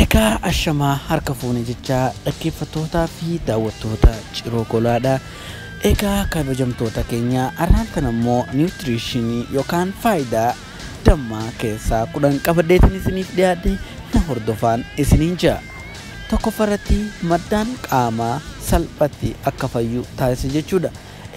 Egaa ashamaa harka fuune jechaa dhaggeeffattootaa fi daawwattoota Ciroo Golaadha. Egaa kabajamtoota keenya, har'aan kana immoo niwutiriishinii yookaan faayidaa dammaa keessaa 10 qabadheetiin isiniif dhiyaadhe, na hordofaan isiniin jira. Tokkoffaarratti maddaan qaamaa salphatti akka fayyu taasisa jechuudha.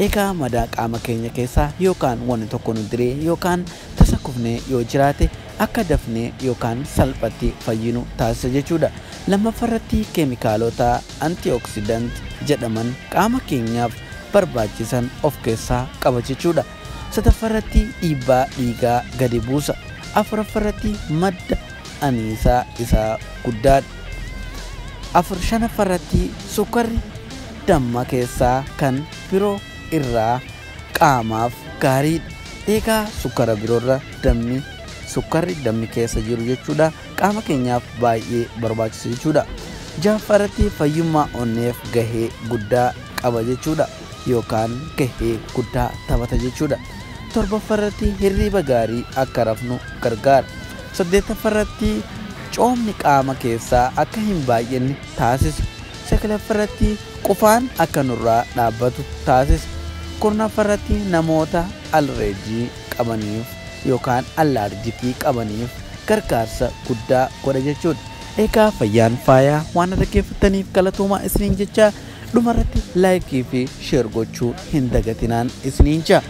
Egaa madaa qaama keenya keessaa yookaan wanni tokko nu diree yookaan tasa kufnee yoo jiraate, akka dafnee yookaan salphatti fayyinu taasisa jechuudha. Lammaffaarratti keemikaalota antioxidant jedhaman qaama keenyaaf barbaachisan of keessaa qaba jechuudha. Sadaffaarratti dhiibbaa dhiigaa gadi buusa. Afuraffaarratti madda anniisaa isaa guddaadha. Afur shanaffaarratti sukkarri damma keessaa kan biroo irraa qaamaaf gaariidha. Egaa sukkara biroorra dammi, sukkarri dammi keessa jiru jechuudha, qaama keenyaaf baay'ee barbaachisa jechuudha. Ja'affaarratti fayyummaa onneef gahee guddaa qaba jechuudha yookaan gahee guddaa taphata jechuudha. Torbaffaarratti hirriba gaarii akka rafnu gargaara. Saddeettaffaarratti coomni qaama keessaa akka hin baay'anne taasisa. Sagalaffaarratti qufaan akka nurraa dhaabbatu taasisa. Kurnaffaarratti namoota alreejii qabaniif yookaan allaarjikii qabaniif gargaarsa guddaa godha jechuudha. Egaa fayyaan faayaa, waan dhaggeeffattaniif galatoomaa isiniin jecha, dhumarratti laayikii fi sheer gochuu hin dagatinaan isiniin jira.